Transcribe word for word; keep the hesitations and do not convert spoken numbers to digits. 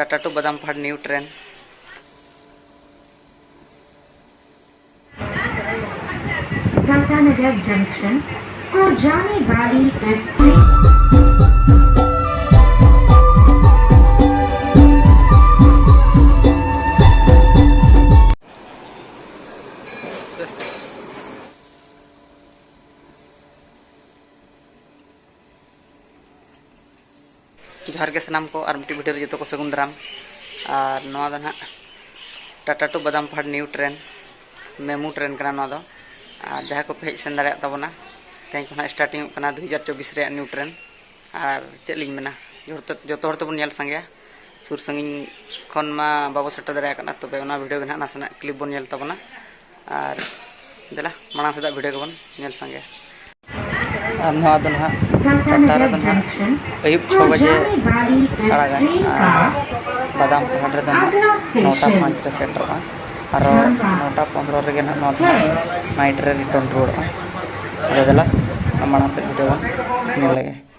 Tata to Badam Pahad new train. Tatanagar Junction को जाने वाली इस ट्रेन ᱡᱚᱦᱟᱨ ᱜᱮ ᱥᱟᱱᱟᱢ ᱠᱚ, ᱟᱨ ᱢᱤᱫᱴᱤᱡ video ᱨᱮ ᱡᱚᱛᱚ ᱠᱚ ᱥᱟᱹᱜᱩᱱ ᱫᱟᱨᱟᱢ᱾ ᱟᱨ ᱱᱚᱣᱟ ᱫᱚ ᱱᱟᱦᱟᱜ Tata to Badam Pahad new train, memo train ᱠᱟᱱᱟ ᱱᱚᱣᱟ ᱫᱚ᱾ ᱟᱨ ᱡᱟᱦᱟᱸᱭ ᱠᱚᱯᱮ ᱦᱮᱡ ᱥᱮᱱ ᱫᱟᱲᱮᱭᱟᱜ ᱛᱟᱵᱚᱱᱟ, ᱛᱮᱦᱮᱧ ᱠᱷᱚᱱ ᱱᱟᱦᱟᱜ starting ᱚᱜ ᱠᱟᱱᱟ ᱫᱩ ᱦᱟᱡᱟᱨ ᱪᱚᱵᱵᱤᱥ ᱨᱮᱭᱟᱜ new train᱾ ᱟᱨ ᱪᱮᱫ ᱞᱤᱧ ᱢᱮᱱᱟ, ᱡᱚᱛᱚ, ᱡᱚᱛᱚ ᱦᱚᱲ ᱛᱮᱵᱚᱱ ᱧᱮᱞ ᱥᱟᱸᱜᱮᱭᱟ᱾ ᱥᱩᱨ ᱥᱟᱺᱜᱤᱧ ᱠᱷᱚᱱ ᱢᱟ ᱵᱟᱵᱚ ᱥᱮᱴᱮᱨ ᱫᱟᱲᱮᱭᱟᱜ ᱠᱟᱱᱟ, ᱛᱚᱵᱮ ᱚᱱᱟ video ᱜᱮ ᱱᱟᱦᱟᱜ ᱱᱟᱥᱮᱱᱟᱜ clip ᱵᱚᱱ ᱧᱮᱞ ᱛᱟᱵᱚᱱᱟ᱾ ᱟᱨ ᱫᱮᱞᱟ, ᱢᱟᱲᱟᱝ ᱥᱮᱫᱟᱜ video ᱜᱮᱵᱚᱱ ᱧᱮᱞ ᱥᱟᱸᱜᱮᱭᱟ᱾ ᱟᱨ ᱱᱚᱣᱟ ᱫᱚ ᱱᱟᱦᱟᱜ ᱴᱟᱴᱟ ᱨᱮᱫᱚ ᱱᱟᱦᱟᱜ ᱟᱹᱭᱩᱵ ᱪᱷᱚ ᱵᱟᱡᱮ ᱟᱲᱟᱜᱟᱭ, ᱟᱨ ᱵᱟᱫᱟᱢ ᱯᱟᱦᱟᱲ ᱨᱮᱫᱚ ᱱᱟᱦᱟᱜ ᱱᱚᱴᱟ ᱯᱟᱸᱪ ᱨᱮ ᱥᱮᱴᱮᱨᱚᱜᱼᱟ᱾ ᱟᱨᱚ ᱱᱚᱴᱟ ᱯᱚᱱᱨᱚ ᱨᱮᱜᱮ ᱱᱟᱦᱟᱜ ᱱᱚᱣᱟ ᱫᱚ ᱱᱟᱦᱟᱜ night ᱨᱮ return ᱨᱩᱣᱟᱹᱲᱚᱜᱼᱟ᱾ ᱟᱫᱚ ᱫᱮᱞᱟ, ᱢᱟᱲᱟᱝ ᱥᱮᱫ video ᱵᱚᱱ ᱧᱮᱞ ᱞᱮᱜᱮ᱾